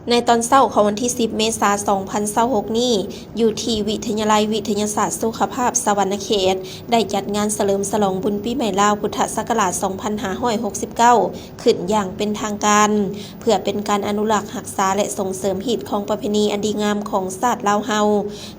ໃນຕອນເຊົ້າຂອງວັນທີສິບ ເມສາ ສອງພັນຊາວຫົກນີ້, ຢູ່ທີ່ວິທະຍາໄລວິທະຍາສາດສຸຂະພາບສະຫວັນນະເຂດ ໄດ້ຈັດງານສະເຫຼີມສະຫຼອງບຸນປີໃໝ່ລາວ ພຸດທະສັກກະລາດ ສອງພັນຫ້າຮ້ອຍຫົກສິບເກົ້າ ຂຶ້ນຢ່າງເປັນທາງການ ເພື່ອເປັນການອະນຸລັກ, ຮັກສາ ແລະ ສົ່ງເສີມຮີດຄອງປະເພນີອັນດີງາມຂອງຊາດລາວເຮົາ.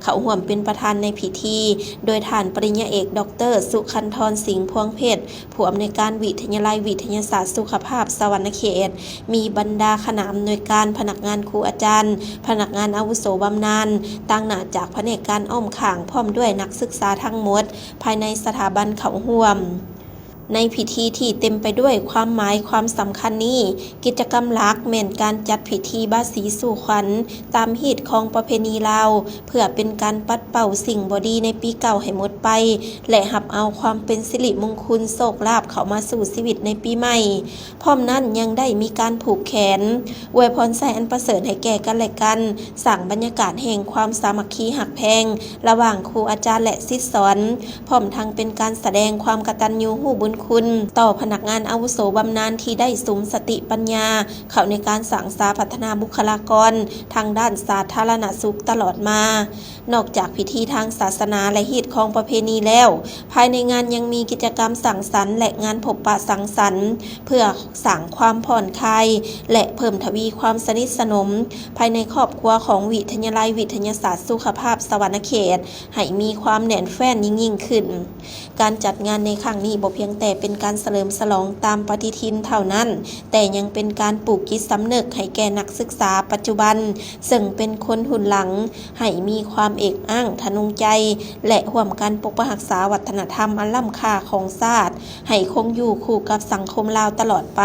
ເຂົ້າຮ່ວມເປັນປະທານໃນພິທີ ໂດຍທ່ານປະລິນຍາເອກ ດອກເຕີ ສຸຄັນທອນ ສິງພວງເພັດ, ຜູ້ອຳນວຍການວິທະຍາໄລວິທະຍາສາດສຸຂະພາບສະຫວັນນະເຂດ, ມີບັນດາຄະນະອຳນວຍການ, ພະນັກງານຄູອາຈານ, ພະນັກງານອາວຸໂສບຳນານ, ຕາງໜ້າຈາກພະແນກການອ້ອມຂ້າງ, ພ້ອມດ້ວຍນັກສຶກສາທັງໝົດພາຍໃນສະຖາບັນເຂົ້າຮ່ວມ. ໃນພິທີທີ່ເຕັມໄປດ້ວຍຄວາມໝາຍຄວາມສຳຄັນນີ້, ກິດຈະກຳຫຼັກແມ່ນການຈັດພິທີບາສີສູ່ຂວັນຕາມຮີດຄອງປະເພນີລາວ, ເພື່ອເປັນການປັດເປົ່າສິ່ງບໍ່ດີໃນປີເກົ່າໃຫ້ໝົດໄປ ແລະ ຮັບເອົາຄວາມເປັນສິລິມຸງຄຸນໂຊກລາບເຂົ້າມາສູ່ຊີວິດໃນປີໃໝ່. ພ້ອມນັ້ນຍັງໄດ້ມີການຜູກແຂນ, ອວຍພອນໄຊອັນປະເສີດໃຫ້ແກ່ກັນແລະກັນ, ສ້າງບັນຍາກາດແຫ່ງຄວາມສາມັກຄີຮັກແພງລະຫວ່າງຄູອາຈານ ແລະ ສິດສອນ, ພ້ອມທັງເປັນການສະແດງຄວາມກະຕັນຍູຮູ້ບຸນຄຸນຕໍ່ພະນັກງານອາວຸໂສບຳນານທີ່ໄດ້ສຸມສະຕິປັນຍາເຂົ້າໃນການສ້າງສາພັດທະນາບຸກຄະລາກອນທາງດ້ານສາທາລະນະສຸກຕະຫຼອດມາ. ນອກຈາກພິທີທາງສາສະໜາ ແລະ ຮີດຄອງປະເພນີແລ້ວ, ພາຍໃນງານຍັງມີກິດຈະກຳສັງສັນ ແລະ ງານພົບປະສັງສັນ ເພື່ອສ້າງຄວາມຜ່ອນຄາຍ ແລະ ເພີ່ມທະວີຄວາມສະໜິດສະໜົມພາຍໃນຄອບຄົວຂອງວິທະຍາໄລວິທະຍາສາດສຸຂະພາບສະຫວັນນະເຂດ ໃຫ້ມີຄວາມແໜ້ນແຟ້ນຍິ່ງໆຂຶ້ນ. ການຈັດງານໃນຄັ້ງນີ້ບໍ່ພຽງແຕ່ເປັນການສະເຫຼີມສະຫຼອງຕາມປະຕິທິນເທົ່ານັ້ນ, ແຕ່ຍັງເປັນການປູກຈິດສຳນຶກໃຫ້ແກ່ນັກສຶກສາປັດຈຸບັນ ເຊິ່ງເປັນຄົນຮຸ່ນຫຼັງ ໃຫ້ມີຄວາມເອກອ້າງທະນົງໃຈ ແລະ ຮ່ວມກັນປົກປັກຮັກສາວັດທະນະທຳອັນລ້ຳຄ່າຂອງຊາດ ໃຫ້ຄົງຢູ່ຄູ່ກັບສັງຄົມລາວຕະຫຼອດໄປ.